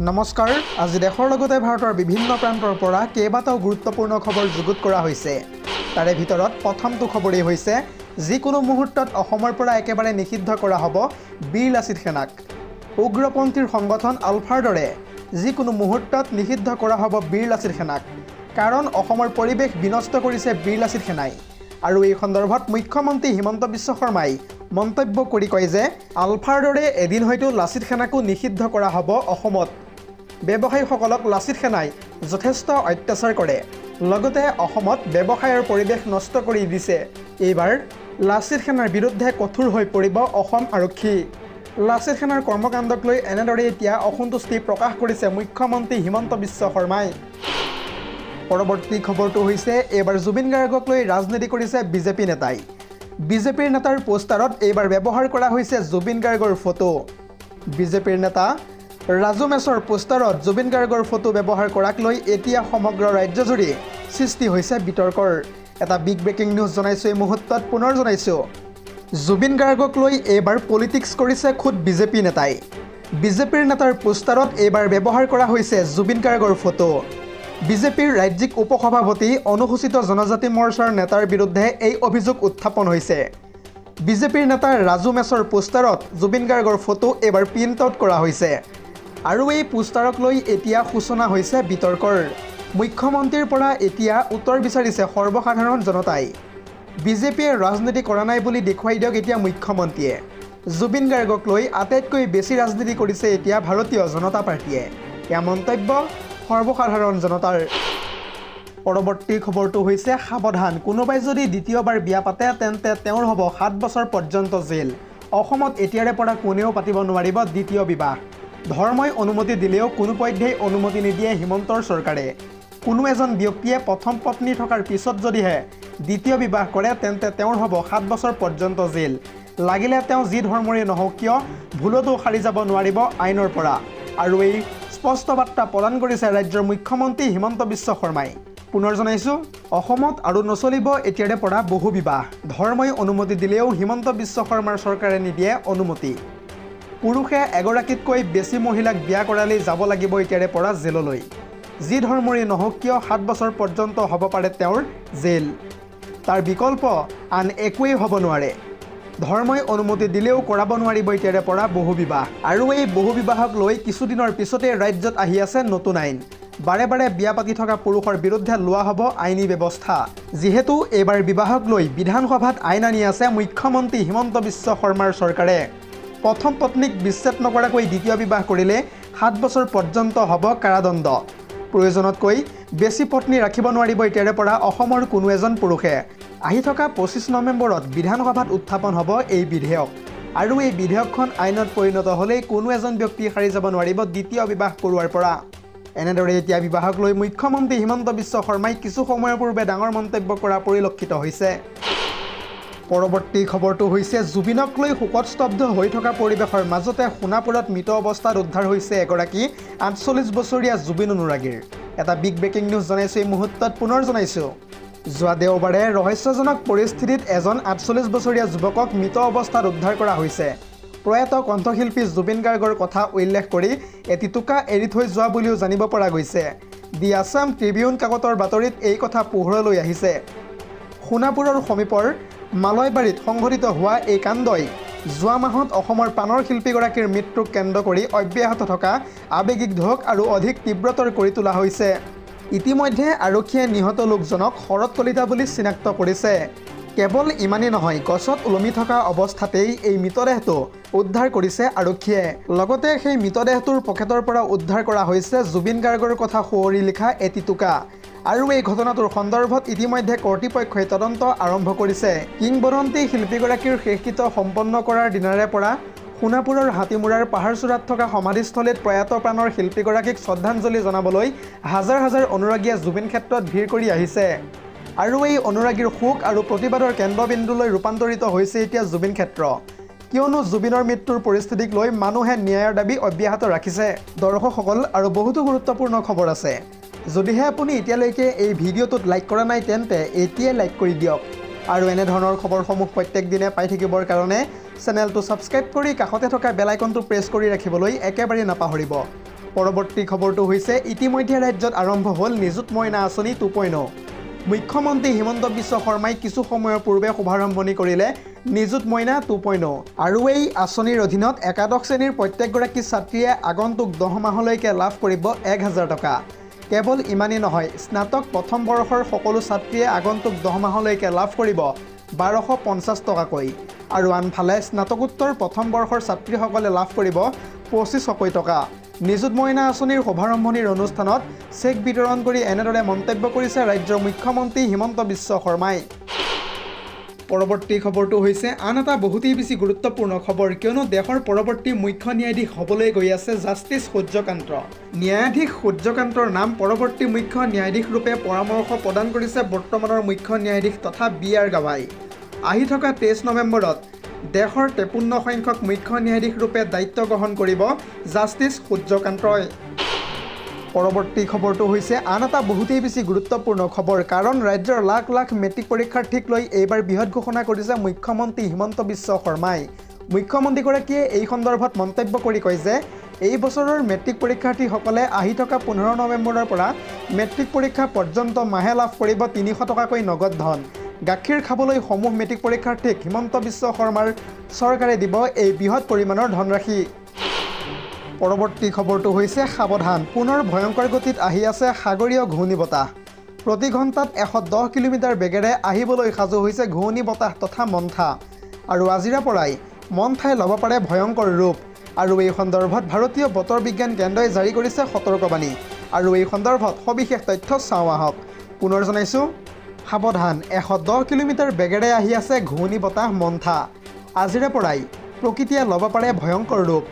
নমস্কাৰ, আজি দেশৰ লগতে ভাৰতৰ বিভিন্ন প্ৰান্তৰ পৰা কেইবাটাও গুৰুত্বপূৰ্ণ খবৰ যুগুত কৰা হৈছে। তাৰে ভিতৰত প্ৰথমটো খবৰেই হৈছে যিকোনো মুহূৰ্তত অসমৰ পৰা একেবাৰে নিষিদ্ধ কৰা হ'ব বীৰ লাচিত সেনাক। উগ্ৰপন্থীৰ সংগঠন আলফাৰ দৰে যিকোনো মুহূৰ্তত নিষিদ্ধ কৰা হ'ব বীৰ লাচিত সেনাক, কাৰণ অসমৰ পৰিৱেশ বিনষ্ট কৰিছে বীৰ লাচিত সেনাই। আৰু এই সন্দৰ্ভত মুখ্যমন্ত্ৰী হিমন্ত বিশ্ব শৰ্মাই মন্তব্য কৰি কয় যে আলফাৰ দৰে এদিন হয়তো লাচিত সেনাকো নিষিদ্ধ কৰা হ'ব অসমত। ব্যৱসায়ীসকলক লাচিত সেনাই যথেষ্ট অত্যাচাৰ কৰে, লগতে অসমত ব্যৱসায়ৰ পৰিৱেশ নষ্ট কৰি দিছে। এইবাৰ লাচিত সেনাৰ বিৰুদ্ধে কঠোৰ হৈ পৰিব অসম আৰক্ষী। লাচিত সেনাৰ কৰ্মকাণ্ডক লৈ এনেদৰে এতিয়া অসন্তুষ্টি প্ৰকাশ কৰিছে মুখ্যমন্ত্ৰী হিমন্ত বিশ্ব শৰ্মাই। পৰৱৰ্তী খবৰটো হৈছে এইবাৰ জুবিন গাৰ্গক লৈ ৰাজনীতি কৰিছে বিজেপি নেতাই। বিজেপিৰ নেতাৰ পোষ্টাৰত এইবাৰ ব্যৱহাৰ কৰা হৈছে জুবিন গাৰ্গৰ ফটো। বিজেপিৰ নেতা ৰাজু মেছৰ পোষ্টাৰত জুবিন গাৰ্গৰ ফটো ব্যৱহাৰ কৰাক লৈ এতিয়া সমগ্ৰ ৰাজ্যজুৰি সৃষ্টি হৈছে বিতৰ্কৰ। এটা বিগ ব্ৰেকিং নিউজ জনাইছোঁ এই মুহূৰ্তত, পুনৰ জনাইছোঁ, জুবিন গাৰ্গক লৈ এইবাৰ পলিটিক্স কৰিছে খোদ বিজেপি নেতাই। বিজেপিৰ নেতাৰ পোষ্টাৰত এইবাৰ ব্যৱহাৰ কৰা হৈছে জুবিন গাৰ্গৰ ফটো। বিজেপিৰ ৰাজ্যিক উপসভাপতি অনুসূচিত জনজাতি মৰ্চাৰ নেতাৰ বিৰুদ্ধে এই অভিযোগ উত্থাপন হৈছে। বিজেপিৰ নেতা ৰাজু মেছৰ পোষ্টাৰত জুবিন গাৰ্গৰ ফটো এইবাৰ প্ৰিণ্ট আউট কৰা হৈছে আৰু এই পোষ্টাৰক লৈ এতিয়া সূচনা হৈছে বিতৰ্কৰ। মুখ্যমন্ত্ৰীৰ পৰা এতিয়া উত্তৰ বিচাৰিছে সৰ্বসাধাৰণ জনতাই। বিজেপিয়ে ৰাজনীতি কৰা নাই বুলি দেখুৱাই দিয়ক এতিয়া মুখ্যমন্ত্ৰীয়ে। জুবিন গাৰ্গক লৈ আটাইতকৈ বেছি ৰাজনীতি কৰিছে এতিয়া ভাৰতীয় জনতা পাৰ্টীয়ে, এয়া মন্তব্য সৰ্বসাধাৰণ জনতাৰ। পৰৱৰ্তী খবৰটো হৈছে সাৱধান, কোনোবাই যদি দ্বিতীয়বাৰ বিয়া পাতে তেন্তে তেওঁৰ হ'ব 7 বছৰ পৰ্যন্ত জেল। অসমত এতিয়াৰে পৰা কোনেও পাতিব নোৱাৰিব দ্বিতীয় বিবাহ। ধৰ্মই অনুমতি দিলেও কোনোপধ্যেই অনুমতি নিদিয়ে হিমন্তৰ চৰকাৰে। কোনো এজন ব্যক্তিয়ে প্ৰথম পত্নী থকাৰ পিছত যদিহে দ্বিতীয় বিবাহ কৰে তেন্তে তেওঁৰ হ'ব 7 বছৰ পৰ্যন্ত জেল। লাগিলে তেওঁ যি ধৰ্মৰে নহওক কিয়, ভুলতো সাৰি যাব নোৱাৰিব আইনৰ পৰা। আৰু এই স্পষ্ট বাৰ্তা প্ৰদান কৰিছে ৰাজ্যৰ মুখ্যমন্ত্ৰী হিমন্ত বিশ্ব শৰ্মাই। পুনৰ জনাইছোঁ, অসমত আৰু নচলিব এতিয়াৰে পৰা বহু বিবাহ। ধৰ্মই অনুমতি দিলেও হিমন্ত বিশ্ব শৰ্মাৰ চৰকাৰে নিদিয়ে অনুমতি। পুৰুষে এগৰাকীতকৈ বেছি মহিলাক বিয়া কৰালেই যাব লাগিব এতিয়াৰে পৰা জেললৈ। যি ধৰ্মৰে নহওক কিয় 7 বছৰ পৰ্যন্ত হ'ব পাৰে তেওঁৰ জেল, তাৰ বিকল্প আন একোৱেই হ'ব নোৱাৰে। ধৰ্মই অনুমতি দিলেও কৰাব নোৱাৰিব এতিয়াৰে পৰা বহু বিবাহ। আৰু এই বহু বিবাহক লৈ কিছুদিনৰ পিছতে ৰাজ্যত আহি আছে নতুন আইন। বাৰে বাৰে বিয়া পাতি থকা পুৰুষৰ বিৰুদ্ধে লোৱা হ'ব আইনী ব্যৱস্থা। যিহেতু এইবাৰ বিবাহক লৈ বিধানসভাত আইন আনি আছে মুখ্যমন্ত্ৰী হিমন্ত বিশ্ব শৰ্মাৰ চৰকাৰে। প্ৰথম পত্নীক বিচ্ছেদ নকৰাকৈ দ্বিতীয় বিবাহ কৰিলে 7 বছৰ পৰ্যন্ত হ'ব কাৰাদণ্ড। প্ৰয়োজনতকৈ বেছি পত্নী ৰাখিব নোৱাৰিব এতিয়াৰে পৰা অসমৰ কোনো এজন পুৰুষে। আহি থকা 25 নৱেম্বৰত বিধানসভাত উত্থাপন হ'ব এই বিধেয়ক। আৰু এই বিধেয়কখন আইনত পৰিণত হ'লেই কোনো এজন ব্যক্তি সাৰি যাব নোৱাৰিব দ্বিতীয় বিবাহ কৰোৱাৰ পৰা। এনেদৰে এতিয়া বিবাহক লৈ মুখ্যমন্ত্ৰী হিমন্ত বিশ্ব শৰ্মাই কিছু সময়ৰ পূৰ্বে ডাঙৰ মন্তব্য কৰা পৰিলক্ষিত হৈছে। পৰৱৰ্তী খবৰটো হৈছে জুবিনক লৈ শোকত স্তব্ধ হৈ থকা পৰিৱেশৰ মাজতে সোণাপুৰত মৃত অৱস্থাত উদ্ধাৰ হৈছে এগৰাকী 48 বছৰীয়া জুবিন অনুৰাগীৰ। এটা বিগ ব্ৰেকিং নিউজ জনাইছোঁ এই মুহূৰ্তত, পুনৰ জনাইছোঁ, যোৱা দেওবাৰে ৰহস্যজনক পৰিস্থিতিত এজন 48 বছৰীয়া যুৱকক মৃত অৱস্থাত উদ্ধাৰ কৰা হৈছে। প্ৰয়াত কণ্ঠশিল্পী জুবিন গাৰ্গৰ কথা উল্লেখ কৰি এটি টোকা এৰি থৈ যোৱা বুলিও জানিব পৰা গৈছে। দি আছাম ট্ৰিবিউন কাকতৰ বাতৰিত এই কথা পোহৰলৈ আহিছে। সোণাপুৰৰ সমীপৰ মালয়বাৰীত সংঘটিত হোৱা এই কাণ্ডই যোৱা মাহত অসমৰ প্ৰাণৰ শিল্পীগৰাকীৰ মৃত্যুক কেন্দ্ৰ কৰি অব্যাহত থকা আৱেগিক ঢৌক আৰু অধিক তীব্ৰতৰ কৰি তোলা হৈছে। ইতিমধ্যে আৰক্ষীয়ে নিহত লোকজনক শৰৎ কলিতা বুলি চিনাক্ত কৰিছে। কেৱল ইমানেই নহয়, গছত ওলমি থকা অৱস্থাতেই এই মৃতদেহটো উদ্ধাৰ কৰিছে আৰক্ষীয়ে। লগতে সেই মৃতদেহটোৰ পকেটৰ পৰা উদ্ধাৰ কৰা হৈছে জুবিন গাৰ্গৰ কথা সুঁৱৰি লিখা এটি টোকা। আৰু এই ঘটনাটোৰ সন্দৰ্ভত ইতিমধ্যে কৰ্তৃপক্ষই তদন্ত আৰম্ভ কৰিছে। কিংবদন্তী শিল্পীগৰাকীৰ শেষকৃত্য সম্পন্ন কৰাৰ দিনাৰে পৰা সোণাপুৰৰ হাতীমূৰাৰ পাহাৰচূড়াত থকা সমাধিস্থলীত প্ৰয়াত প্ৰাণৰ শিল্পীগৰাকীক শ্ৰদ্ধাঞ্জলি জনাবলৈ হাজাৰ হাজাৰ অনুৰাগীয়ে জুবিন ক্ষেত্ৰত ভিৰ কৰি আহিছে। আৰু এই অনুৰাগীৰ শোক আৰু প্ৰতিবাদৰ কেন্দ্ৰবিন্দুলৈ ৰূপান্তৰিত হৈছে এতিয়া জুবিন ক্ষেত্ৰ। কিয়নো জুবিনৰ মৃত্যুৰ পৰিস্থিতিক লৈ মানুহে ন্যায়ৰ দাবী অব্যাহত ৰাখিছে। দৰ্শকসকল, আৰু বহুতো গুৰুত্বপূৰ্ণ খবৰ আছে। যদিহে আপুনি এতিয়ালৈকে এই ভিডিঅ'টোত লাইক কৰা নাই তেন্তে এতিয়াই লাইক কৰি দিয়ক। আৰু এনেধৰণৰ খবৰসমূহ প্ৰত্যেক দিনে পাই থাকিবৰ কাৰণে চেনেলটো ছাবস্ক্ৰাইব কৰি কাষতে থকা বেল আইকনটো প্ৰেছ কৰি ৰাখিবলৈ একেবাৰে নাপাহৰিব। পৰৱৰ্তী খবৰটো হৈছে ইতিমধ্যে ৰাজ্যত আৰম্ভ হ'ল নিযুত মইনা আঁচনি 2.0। মুখ্যমন্ত্ৰী হিমন্ত বিশ্ব শৰ্মাই কিছু সময়ৰ পূৰ্বে শুভাৰম্ভণি কৰিলে নিযুত মইনা 2.0। আৰু এই আঁচনিৰ অধীনত একাদশ শ্ৰেণীৰ প্ৰত্যেকগৰাকী ছাত্ৰীয়ে আগন্তুক 10 মাহলৈকে লাভ কৰিব 1000 টকা। কেৱল ইমানেই নহয়, স্নাতক প্ৰথম বৰ্ষৰ সকলো ছাত্ৰীয়ে আগন্তুক 10 মাহলৈকে লাভ কৰিব 1250 টকাকৈ। আৰু আনফালে স্নাতকোত্তৰ প্ৰথম বৰ্ষৰ ছাত্ৰীসকলে লাভ কৰিব 2500 টকা। নিযুত মইনা আঁচনিৰ শুভাৰম্ভণিৰ অনুষ্ঠানত চেক বিতৰণ কৰি এনেদৰে মন্তব্য কৰিছে ৰাজ্যৰ মুখ্যমন্ত্ৰী হিমন্ত বিশ্ব শৰ্মাই। পৰৱৰ্তী খবৰটো হৈছে আন এটা বহুতেই বেছি গুৰুত্বপূৰ্ণ খবৰ, কিয়নো দেশৰ পৰৱৰ্তী মুখ্য ন্যায়াধীশ হ'বলৈ গৈ আছে জাষ্টিছ সূৰ্যকান্ত। ন্যায়াধীশ সূৰ্যকান্তৰ নাম পৰৱৰ্তী মুখ্য ন্যায়াধীশ ৰূপে পৰামৰ্শ প্ৰদান কৰিছে বৰ্তমানৰ মুখ্য ন্যায়াধীশ তথা বি আৰ গাভাই। আহি থকা 23 নৱেম্বৰত দেশৰ 53 সংখ্যক মুখ্য ন্যায়াধীশ ৰূপে দায়িত্ব গ্ৰহণ কৰিব জাষ্টিছ সূৰ্যকান্তই। পৰৱৰ্তী খবৰটো হৈছে আন এটা বহুতেই বেছি গুৰুত্বপূৰ্ণ খবৰ, কাৰণ ৰাজ্যৰ লাখ লাখ মেট্ৰিক পৰীক্ষাৰ্থীক লৈ এইবাৰ বৃহৎ ঘোষণা কৰিছে মুখ্যমন্ত্ৰী হিমন্ত বিশ্ব শৰ্মাই। মুখ্যমন্ত্ৰীগৰাকীয়ে এই সন্দৰ্ভত মন্তব্য কৰি কয় যে এই বছৰৰ মেট্ৰিক পৰীক্ষাৰ্থীসকলে আহি থকা 15 নৱেম্বৰৰ পৰা মেট্ৰিক পৰীক্ষা পৰ্যন্ত মাহে লাভ কৰিব 300 টকাকৈ নগদ ধন। গাখীৰ খাবলৈ সমূহ মেট্ৰিক পৰীক্ষাৰ্থীক হিমন্ত বিশ্ব শৰ্মাৰ চৰকাৰে দিব এই বৃহৎ পৰিমাণৰ ধনৰাশি। পৰৱৰ্তী খবৰটো হৈছে সাৱধান, পুনৰ ভয়ংকৰ গতিত আহি আছে সাগৰীয় ঘূৰ্ণী বতাহ। প্ৰতি ঘণ্টাত 110 কিলোমিটাৰ বেগেৰে আহিবলৈ সাজু হৈছে ঘূৰ্ণী বতাহ তথা মন্থা। আৰু আজিৰে পৰাই মন্থাই ল'ব পাৰে ভয়ংকৰ ৰূপ। আৰু এই সন্দৰ্ভত ভাৰতীয় বতৰ বিজ্ঞান কেন্দ্ৰই জাৰি কৰিছে সতৰ্কবাণী। আৰু এই সন্দৰ্ভত সবিশেষ তথ্য চাওঁ আহক। পুনৰ জনাইছোঁ, সাৱধান, 110 কিলোমিটাৰ বেগেৰে আহি আছে ঘূৰ্ণী বতাহ মন্থা। আজিৰে পৰাই প্ৰকৃতিয়ে ল'ব পাৰে ভয়ংকৰ ৰূপ।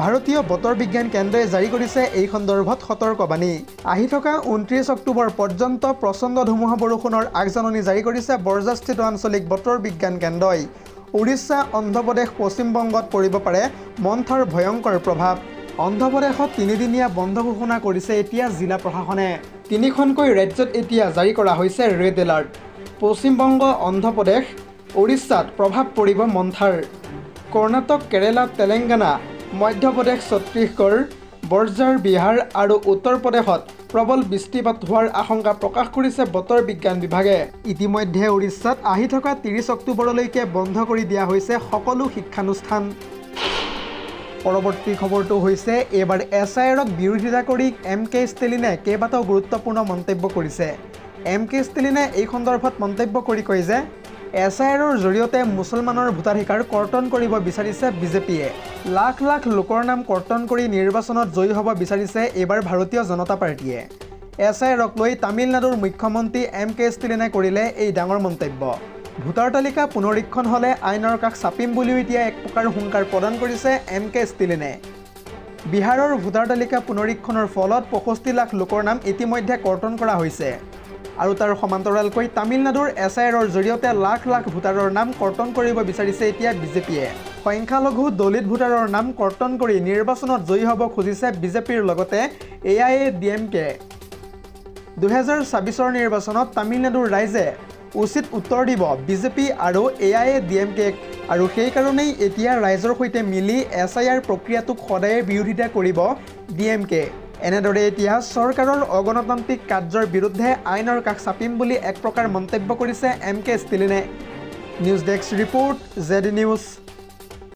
ভাৰতীয় বতৰ বিজ্ঞান কেন্দ্ৰই জাৰি কৰিছে এই সন্দৰ্ভত সতৰ্কবাণী। আহি থকা 29 অক্টোবৰ পৰ্যন্ত প্ৰচণ্ড ধুমুহা বৰষুণৰ আগজাননী জাৰি কৰিছে বৰজাস্থিত আঞ্চলিক বতৰ বিজ্ঞান কেন্দ্ৰই। উৰিষ্যা, অন্ধ্ৰপ্ৰদেশ, পশ্চিমবংগত পৰিব পাৰে মন্থাৰ ভয়ংকৰ প্ৰভাৱ। অন্ধ্ৰপ্ৰদেশত 3দিনীয়া বন্ধ ঘোষণা কৰিছে এতিয়া জিলা প্ৰশাসনে। 3খনকৈ ৰাজ্যত এতিয়া জাৰি কৰা হৈছে ৰেড এলাৰ্ট। পশ্চিমবংগ, অন্ধ্ৰপ্ৰদেশ, উৰিষ্যাত প্ৰভাৱ পৰিব মন্থাৰ। কৰ্ণাটক, কেৰালা, তেলেংগানা, মধ্যপ্ৰদেশ, ছত্তীশগড়, বৰজাৰ, বিহাৰ আৰু উত্তৰ প্ৰদেশত প্ৰবল বৃষ্টিপাত হোৱাৰ আশংকা প্ৰকাশ কৰিছে বতৰ বিজ্ঞান বিভাগে। ইতিমধ্যে উৰিষ্যাত আহি থকা 30 অক্টোবৰলৈকে বন্ধ কৰি দিয়া হৈছে সকলো শিক্ষানুষ্ঠান। পৰৱৰ্তী খবৰটো হৈছে এইবাৰ এছ I আৰক বিৰোধিতা কৰি এম কে ষ্টেলিনে কেইবাটাও গুৰুত্বপূৰ্ণ মন্তব্য কৰিছে। এম কে ষ্টেলিনে এই সন্দৰ্ভত মন্তব্য কৰি কয় যে এছ I আৰৰ জৰিয়তে মুছলমানৰ ভোটাধিকাৰ কৰ্তন কৰিব বিচাৰিছে বিজেপিয়ে। লাখ লাখ লোকৰ নাম কৰ্তন কৰি নিৰ্বাচনত জয়ী হ'ব বিচাৰিছে এইবাৰ ভাৰতীয় জনতা পাৰ্টীয়ে। এছ I আৰক লৈ তামিলনাডুৰ মুখ্যমন্ত্ৰী এম কে ষ্টেলিনে কৰিলে এই ডাঙৰ মন্তব্য। ভোটাৰ তালিকা পুনৰীক্ষণ হ'লে আইনৰ কাষ চাপিম বুলিও এতিয়া এক প্ৰকাৰ হুংকাৰ প্ৰদান কৰিছে এম কে ষ্টেলিনে। বিহাৰৰ ভোটাৰ তালিকা পুনৰীক্ষণৰ ফলত 65 লাখ লোকৰ নাম ইতিমধ্যে কৰ্তন কৰা হৈছে। আৰু তাৰ সমান্তৰালকৈ তামিলনাডুৰ এছ I আৰৰ জৰিয়তে লাখ লাখ ভোটাৰৰ নাম কৰ্তন কৰিব বিচাৰিছে এতিয়া বিজেপিয়ে। সংখ্যালঘু দলিত ভোটাৰৰ নাম কৰ্তন কৰি নিৰ্বাচনত জয়ী হ'ব খুজিছে বিজেপিৰ লগতে A I A D M K. 2026ৰ নিৰ্বাচনত তামিলনাডুৰ ৰাইজে উচিত উত্তৰ দিব বিজেপি আৰু A I A D M cake. আৰু সেইকাৰণেই এতিয়া ৰাইজৰ সৈতে মিলি এছ I R প্ৰক্ৰিয়াটোক সদায়ে বিৰোধিতা কৰিব ডি এম কে। এনেদৰে এতিয়া চৰকাৰৰ অগণতান্ত্ৰিক কাৰ্যৰ বিৰুদ্ধে আইনৰ কাষ চাপিম বুলি এক প্ৰকাৰ মন্তব্য কৰিছে এম কে ষ্টেলিনে। News desk report, Z news.